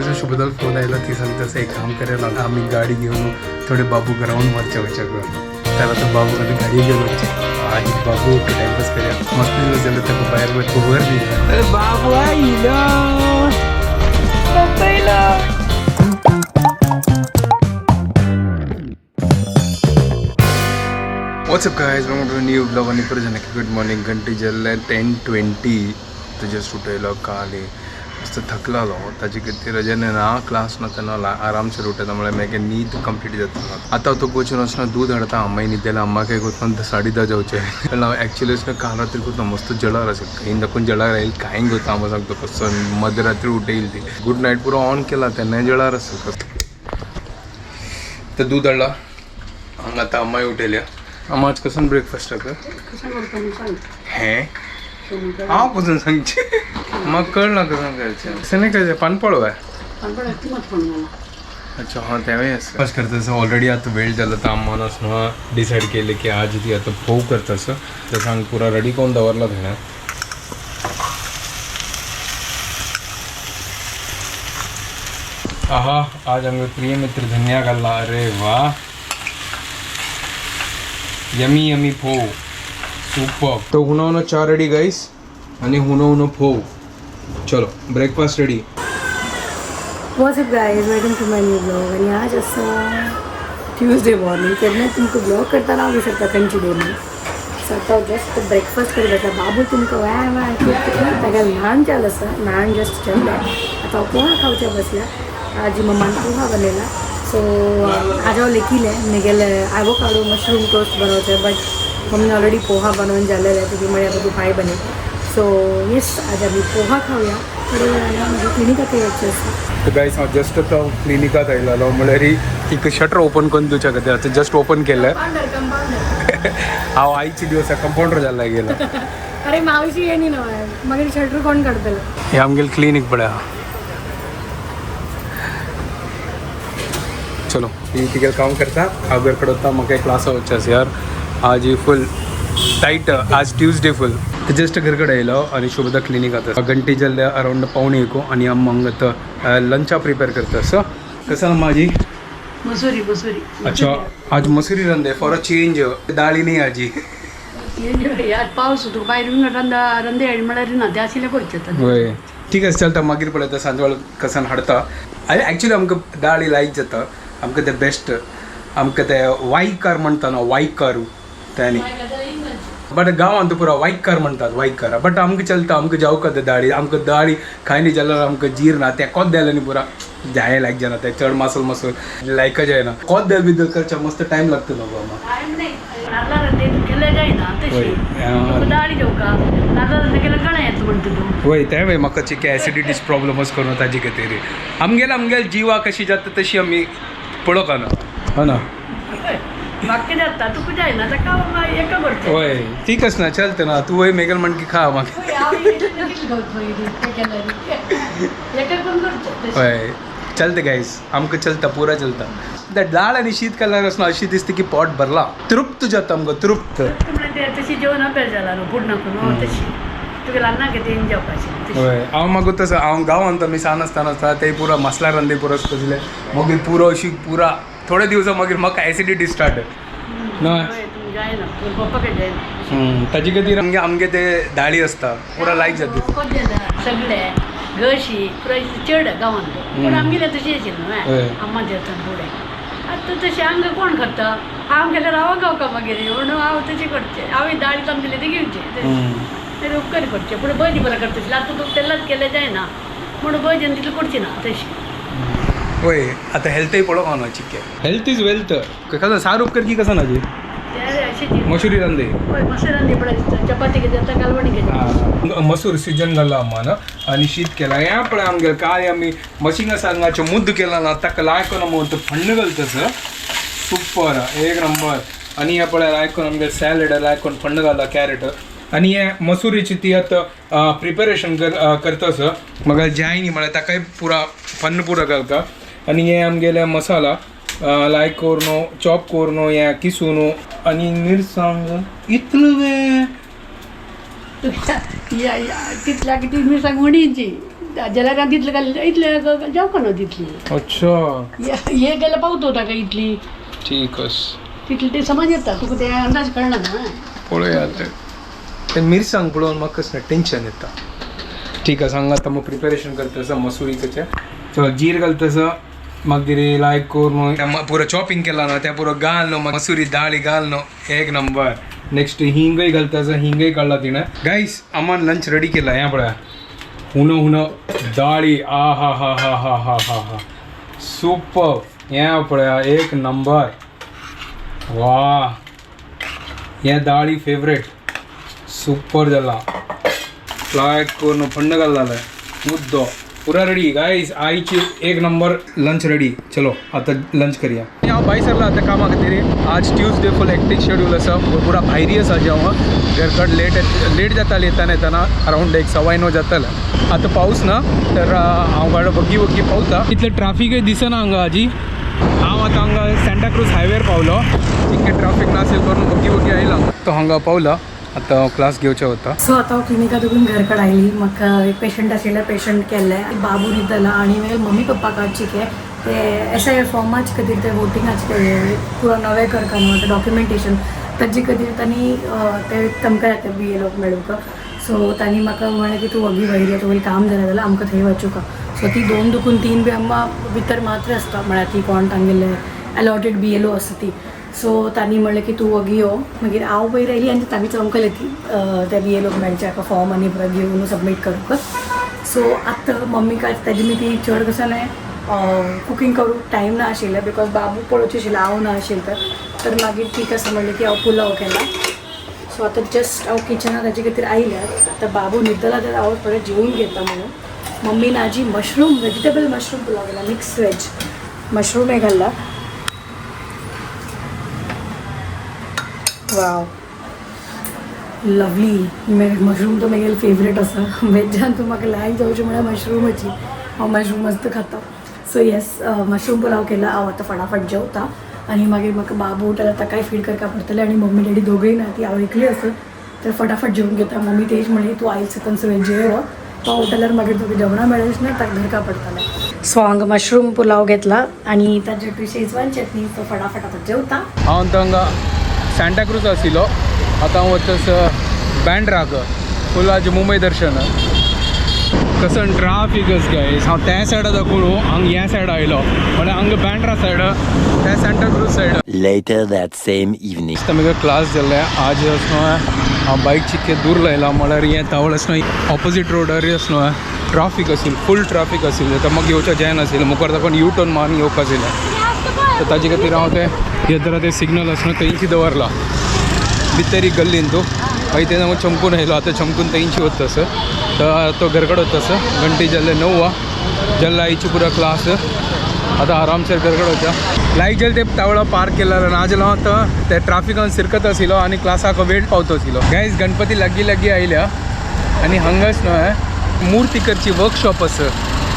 शुभदाला phone आयला, ती सांगता असं एक काम करायला आम्ही गाडी घेऊन थोडे बाबू ग्राउंड वरच्या वच्या कर. त्याला तर बाबू कधी गाडी घेऊन वच्चे. आज बाबू टाइमपास करूया, मस्त दिवस झालं त्याला बाहेर वर दिला. बाबू आईला मुंबईला. What's up guys, welcome to new blog. आणि परत की गुड मॉर्निंग. घंटे जल्ले 10:20. तर जस्ट उठयलो काल मस्त थकलालो. ताजे खातीर रजेने ना क्लास ना तेन्ना आरामशीर उठयता म्हळ्यार मागीर न्हीद कंप्लीट जाता. आतां तो वचून वचना दूध हाडता. अम्माय न्हिदेला. अम्माक एक वचून 10:30 जावचें. हांव एक्चुअली काल रात्री कोता मस्त जळार आसा, खंय दाखोवन जळार येयल कांय गोता. हांव सांगता कसो मध्यरात्री उठयली ती. गुड नायट पुरो ऑन केला तेन्नाय जळार आसा. तर दूध हाडला हांगा. आतां अम्माय उठयल्या. अम्मा, आज कसं ब्रेकफास्ट कर हें हांव पसून सांगचें म्हाका कळना कसं करचें. तशें नाही करायचें. पानपळो आहे. अच्छा, हां, तेंवूय आसा. ब्रेकफास्ट करता ऑलरेडी आतां वेळ जाला. तर अम्मान असं डिसायड केलें की आज ती आतां फोव करता. असं तसं हांगा पुरा रेडी करून दवरला थंय. आहा, आज आमगे प्रिय मित्र धनिया घालला. अरे वा, यमी यमी फोव, सुपर. तो हुनो हुनो चा रेडी गाईस आणि हुनो हुनो फोव. चलो, breakfast ready. What's up guys, welcome to my new blog. आणि आज असं ट्यूजडे मॉर्निंग. केन्ना तुमकां ब्लॉग करतना हांव विसरता खंयची डे. सो आतां जस्ट ब्रेकफास्ट करी बसला. बाबू तुमकां व्या व्या ताका ल्हान जाल आसा, ल्हान जस्ट जेवलें. आतां हांव पोहा खावच्या बसल्या. आज मम्मान पोहा बनयला. सो आज हांव लेखिलें म्हगेलें आवोकाडो मशरूम टोस्ट बनवचें, बट मम्मी ऑलरेडी पोहा बनवून जालेलें आहे. तुजी म्हळ्यार आतां तूं पाय बनय. सो येस, आज आमी पोहा खावया. थोड्या वेळान म्हजे क्लिनिकाक वचचें आसा. तर गाईस, हांव जस्ट आतां क्लिनिकात आयलेलो. म्हळ्यार एक शटर ओपन करून दिवच्या खातीर आतां जस्ट ओपन केलें. हांव आयचे दिवस कंपाउंडर जाला गेलो. अरे मावशी येणी ना, मागीर शटर कोण काडटलो? हे आमगेले क्लिनीक पळय. चलो, ही तिगेलें काम करता. हांव घर कडेन वता. म्हाका क्लासा वचचें आसा यार. आज फूल टायट, आज ट्यूजडे फूल. जस्ट घर कडेन आयलो आनी शुभदा क्लिनीक आतां. घंटे जाल्ले अरावंड 12:45 आनी आमी हांगा आतां लंचा प्रिपेर करता. सो कसं माझी मसुरी मसुरी. अच्छा, आज मसुरी रांदे. फॉर अ चेंज दाळी नाही आजी. आज पावस तुका भायर रंदा रंदे म्हळ्यार ना ते आशिल्ले करचे. वय, ठीक आसा, चलता. मागीर पळयता सांजवेळ कसान हाडता. आनी एक्चुअली आमकां दाळी लायक जाता. आमकां ते बेस्ट, आमकां ते वायकार म्हणटा न्हू, वायकार तेणी. बट गांवांत पुरा वायकार म्हणटात, वायकार. बट आमकां चलता, आमकां जावका ते दाळी. आमकां दाळी खायनी जाल्यार आमकां जीर ना. ते कोद्देल न्ही पुरा जाय लायक जायना. ते चड मासल मासल लायक जायना. कोद्देल बिद्दल करच्या मस्त टायम लागता न्हू गो आम्हा. वय, तें वय म्हाका चिके एसिडिटीज प्रॉब्लमच करून ताजे खातीर आमगेले आमगेले जिवा कशी जाता तशी आमी पळोवंक ना. हो ना. वय, ठीक आसा ना, चलता ना. तूं वय मेगेल म्हण की खा मागीर. हय, चलता गायस, आमकां चलता, पुरा चलता. ते दाळ आनी शीत खाल्यार आसना अशी दिसता की पोट भरला, तृप्त जाता आमकां, तृप्त. तशी जेवण अभ्यास जाला न्हू फूड नको न्हू तशी तुगे ल्हान कितें जेवपाचें. हय, हांव मागीर तसो हांव गांवांत आमी सान आसतना आसता ते पुरा मसला रांदे पुरो आसतले. मागीर पुरो अशी पुरा थोडे दिवसां मागीर म्हाका एसिडिटी स्टार्ट न्हय. जायना पप्पाक जायना. ताजे खातीर आमगे आमगे ते दाळी आसता पुरा लायक जाता. सगळे गशी पुरा चड गांवांत पूण आमगेले तशी आशिल्लें न्हू अम्मा देवतान फुडें. आतां तशें हांगा कोण करता? हांव गेल्यार हांव गावका मागीर म्हणून हांव तशें करचें. हांवें दाळी आमगेले ते घेवचें तरी उपकार करचें. पूण भजी बरें करता. आतां तुका तेन्नाच केलें जायना म्हणून भजन तितलें करची ना तशी. वय, आतां हेल्थय पळोवंक ना चिके. Health is wealth. कसं सार उपकार की कसं ना जी. मसुरी रांदे. हय, मसूर रांदे पळय. चपाती घेता, कालवणी घेता. मसूर सिजन घाला अम्मान आनी शीत केला. हें पळय आमगेलें काय आमी मशिंगा सांगाचें मुद्द केला ना, ताका लायकोन आमी फण्ण घालता. सुपर, एक नंबर. आनी हें पळय लायकोन आमगेलें सॅलड लायकोन फण्ण घाला कॅरेट. आनी हे मसुरीची ती आतां प्रिपेरेशन करता. सर म्हाका जाय न्ही म्हळ्यार ताकाय पुरा फन्न पुरा घालता. आनी हे आमगेले मसाला लायक करून चॉप करून हें किसून आनी मिरसांग इतलो वे. तितल्या किती मिरसांग उणीची. जलाराम तितले घाल इतले जेवकां तितली. अच्छा. हे गेल्यार पावतो ताका इतली. ठीकच. तितले ते समज येता तुका ते अंदाज कळना ना. पळोवया ते ते मिरसांग पळोवन म्हाका कसलें टेन्शन येता. ठीक आसा, हांगा आतां मग प्रिपेरेशन करता आसा मसुरीचें. चलो जीर घालता आसा, मागीर लायक करून पुरो चॉपिंग केला ना त्या पुरो घाल न्हू, मसुरी दाळी घाल न्हू, एक नंबर. नेक्स्ट हिंगय घालता आसा, हिंगय काडला तिणें. गायस आमान लंच रेडी केला. हें पळया हुनो हुनो दाळी, आ हा हा हा हा हा हा हा सुपर. हें पळया एक नंबर. वा, हे दाळी फेवरेट सुपर जाला. लायक करून फंड घालला मुद्दो पुरा रेडी. गायस आईची एक नंबर लंच रेडी. चलो आता लंच करूया. हांव भायर सरला आतां कामा खातीर. आज ट्यूजडे फूल हेक्टीक शेड्यूल आसा, पुरा भायरी आसा. जेवण घरकड लेट लेट जाताले, येताना येताना अरावंड एक 9:15 जाताले. आतां पावस ना तर हांव गाडो बग्गी बग्गी पावता. इतलें ट्राफिकय दिसना हांगा आजी. हांव आतां हांगा सँटाक्रूज हायवेर पावलो. इतकें ट्राफीक नासेल करून बग्गी बग्गी आयला तो हांगा पावला. आतां क्लास घेवचो होता. सो आतां हांव क्लिनिका दुखून घरकड आयली. म्हाका एक पेशंट आशिल्लें, पेशंट केल्लें, बाबू न्हिदला आनी मागीर मम्मी पप्पा काडची ते एस I फॉर्माच खातीर ते वोटिंगाचे ते पुरो नवें करता न्हू आतां डॉक्युमेंटेशन ताजे खातीर तांणी ते तांकां जाता बी एल ओक मेळूंक. सो तांणी म्हाका म्हणलें की तूं वगी वयर यो, तुगेलें काम जालें जाल्यार आमकां थंय वचूंक. सो ती 2 दुखून 3 बी आमकां भितर मात्र आसता, म्हळ्यार ती कोण तांगेले अलॉटेड बी एल ओ आसता ती. सो तांणी म्हणलें की तूं वगी यो. मागीर हांव वयर आयली आनी तांणी चमकले ती त्या बी एल ओक मेळचे हाका फॉर्म आनी परत घेवन सबमीट करूंक. सो आतां मम्मी काय ताजी मी ती चड कसं न्हय कुकींग करूंक टायम ना आशिल्लें, because बाबू पळोवचें आशिल्लें, हांव ना आशिल्लें. तर मागीर ती कसं म्हणलें की हांव पुलाव केला. सो आतां जस्ट हांव किचनात ताजे खातीर आयल्या. आतां बाबू न्हिदला तर हांव थोडें जेवून घेता म्हणून. मम्मीन आजी मशरूम वेजिटेबल मशरूम पुलाव केला, मिक्स वेज मशरूम हे घाल्ला. वाव लवली. मशरूम तो म्हगेले फेवरेट आसा. वेजान तूं म्हाका लायक जावचें म्हळ्यार मशरूमाची. हांव मशरूम मस्त खाता. सो येस, मशरूम पुलाव केला. हांव आतां फटाफट जेवता आनी मागीर म्हाका बाबू उठला ताकाय फीड करपाक पडटलें आनी मम्मी डॅडी दोगूय ना, ती हांव एकली आसत तर फटाफट जेवून घेता. मम्मी तेज म्हणली तूं आयज सकन सगळें जेव, तो उठल्यार मागीर तुका जेवणां मेळच ना, ताका धरका पडटलें. सो हांगा मशरूम पुलाव घेतला आनी ताजे शेजवान चटणी. तो फटाफट आतां जेवता. हांव आतां हांगा सँटाक्रूज आशिल्लो, आतां हांव वता बँड्राक फूल आज मुंबय दर्शन. कसं ट्राफिकच गायस. हांव त्या सायडा दाखोवन हांगा ह्या सायडा आयलो, म्हळ्यार हांगा बँड्रा सायड त्या Santacruz side. Later that same evening. आमगे क्लास जाल्लें आज न्हू. हांव बायक चिक्के दूर लायला, म्हळ्यार हें तावळ न्हू ऑपोजीट रोडार न्हू ट्राफीक आशिल्लें, फूल ट्राफीक आशिल्लें. तर म्हाका येवचें जायना आशिल्लें, मुखार दाखोवन यू टर्न मारून येवपा आशिल्लें. तर ताजे खातीर हांव तें हे तर ते सिग्नल आसा न्हू थंयची दवरला भितर एक गल्लीन तूं मागीर ते हांव चमकून आयलो. आतां चमकून थंयची वता सर, तर तो घरकड वता सर. घंटे जाल्ले 9 जाल्ला आयची पुरा क्लास. आतां आरामशीर घरकड वता. लायक जालें ते तावळा पार्क केला नाजाल्यार हांव आतां ते ट्राफिकान सिरकत आशिल्लो आनी क्लासाक वेळ पावतो आशिल्लो. गायज गणपती लागीं लागीं आयल्या आनी हांगाच न्हय मूर्ती करची वर्कशॉप आसा.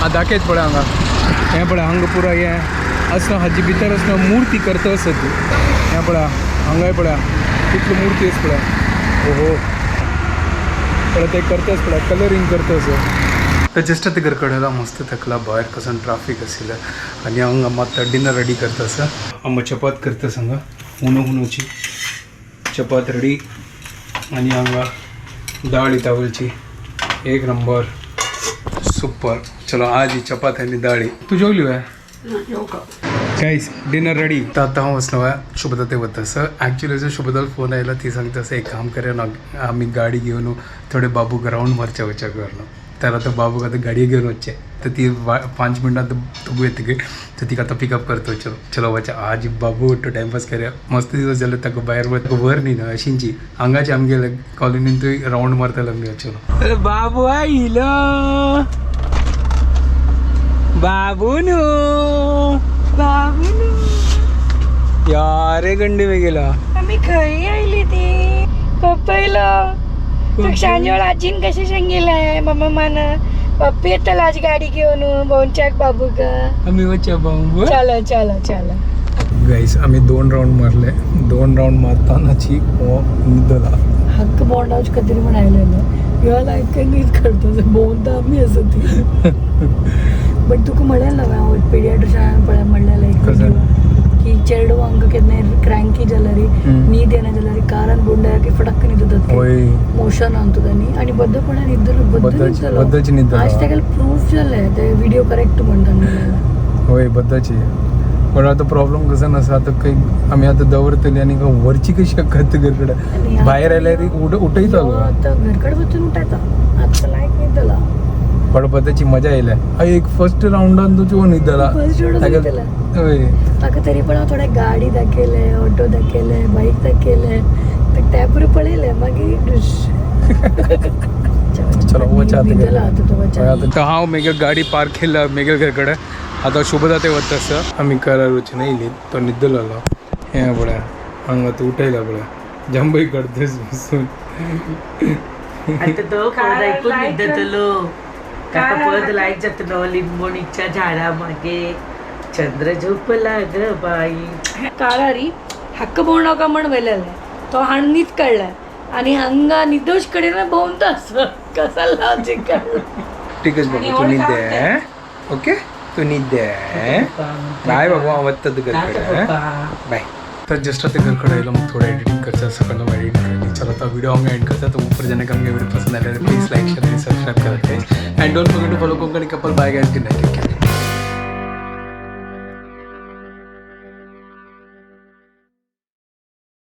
हांव दाखयत पळय हांगा, हें पळय हांगा पुरा हें आसा, हाजी भितर आसा मूर्ती करता आसा ती. हें पळय हांगाय पळय कितल्यो मूर्ती आसा पळय. ओहो पळय ते करताच पळय, कलरींग करता आसा. तर जस्ट आतां घरकडेन आयला, मस्त थकला, भायर कसं ट्राफीक आशिल्लें आनी हांगा मात डिनर रेडी करता आसा. हांव चपात करता हांगा, हुनो हुनोची चपात रेडी आनी हांगा दाळी तावलची एक नंबर सुपर. चलो आज ही चपात आनी दाळी. तूं जेवली वे? Guys dinner ready. तर आता हांव वचलो शुभदा ते वता सर. ॲक्च्युली जर शुभदाला फोन आयला, ती सांगता असं एक काम करूया ना, आमी गाडी घेवन थोडे बाबू ग्रावंड मारचे वचचे करून. तर आता बाबूक आतां गाडी घेवन वचचे, तर ती 5 मिनटां तुगू येतकीर तर तिका आतां पिकअप करतो. चलो चलो वचा आज बाबू तो टायमपास करया. मस्त दिवस जाले ताका भायर व्हर न्ही न्हय अशींची हांगाचे आमगेले कॉलनीन थंय रावंड मारताले आमगे. चलो अरे बाबू आयलो, बाबू न्हू बाबू यारे गंडी में गेला. आमी खंय आयली ती पप्पा तुका सांजवेळ आजीन कशें सांगिल्लें मम्मा मान पप्पी येतलो आज गाडी घेवन भोंवच्याक बाबूक. आम्ही वच्या बाबू. चलो चलो चलो. गाईस आम्ही 2 राऊंड मारले. 2 राऊंड मारतानाची हो न्हिदला. हक्क बोंडावच खातीर म्हण आयलेलो. ह्यो लायक काय न्हीद काडटा भोंवता आमी आसा ती. बट तुका म्हणलें ना हांव पिडियाट्रिशन पळय म्हणलेलें एक कसं? video की चेडवांक केन्नाय क्रँकी जाल्यार, न्हीद येना जाल्यार कारान बोंडाय की फटक्क न्हिदतात. होय. मोशन आणतो त्यांनी आणि बद्दपणान न्हिदलो, बद्द न्हिदलो. बद्दची न्हिदलो. आज तेका प्रूफ जालें ते व्हिडिओ करेक्ट म्हणटा म्हणलेलें. होय, बद्दची. पण आता प्रॉब्लेम कसं नसा, आता काही आम्ही आता दवरतली आनी वरची कशी शकत घरकडे आनी भायर आल्यार उठयतलो. यो आतां घरकडे वचून उठयता, आतां लायक न्हिदला. पण बद्दची मजा येयल्या. हय, एक फर्स्ट राउंडान तूं चोवन न्हिदला. First round न्हिदला. हय. ताका तरी पण हांव थोडे गाडी दाखयले, ऑटो दाखयले, बाईक दाखयले, ते पुरो पळयले मागीर. चलो वचा आता. न्हिदला आतां तो, वचा. तर हांव मेगेल गाडी पार्क केला मेगेल घरकडे. आतां शुभदा ते वता आसा. आमी करार वचून येयली, तो न्हिदलेलो. हें पळय, हांगा तूं उठयला पळय, जांबय काडतस बसून. आता तो पद ऐकून निद्दतलो. ताका पद लायक जातलो. लिंबोणीच्या झाडा मागे चंद्र झोपला ग बाई. कारारी हक्क भोवणाका म्हण व्हेलेलें, तो हाण न्हीद काडलाय आनी हांगा निदोश कडेन भोंवता आसा, कसा लॉजीक काडला. ठीक आहे बाबू, तू न्हिद, ओके, तू न्हिद. बाय बाबू, हांव वता तुका घरकडे. बाय. तर जस्ट आता घरकडे आयलो, मग थोडं एडिटिंग करता, सकाळ एडिट करली. चलो आता व्हिडिओ आम्ही एंड करता. तो ऊपर जाने का व्हिडिओ पसंद आले, प्लीज लाईक, शेअर आणि सबस्क्राईब करा. And don't forget to follow Konkani couple. Bye guys, good night, take care.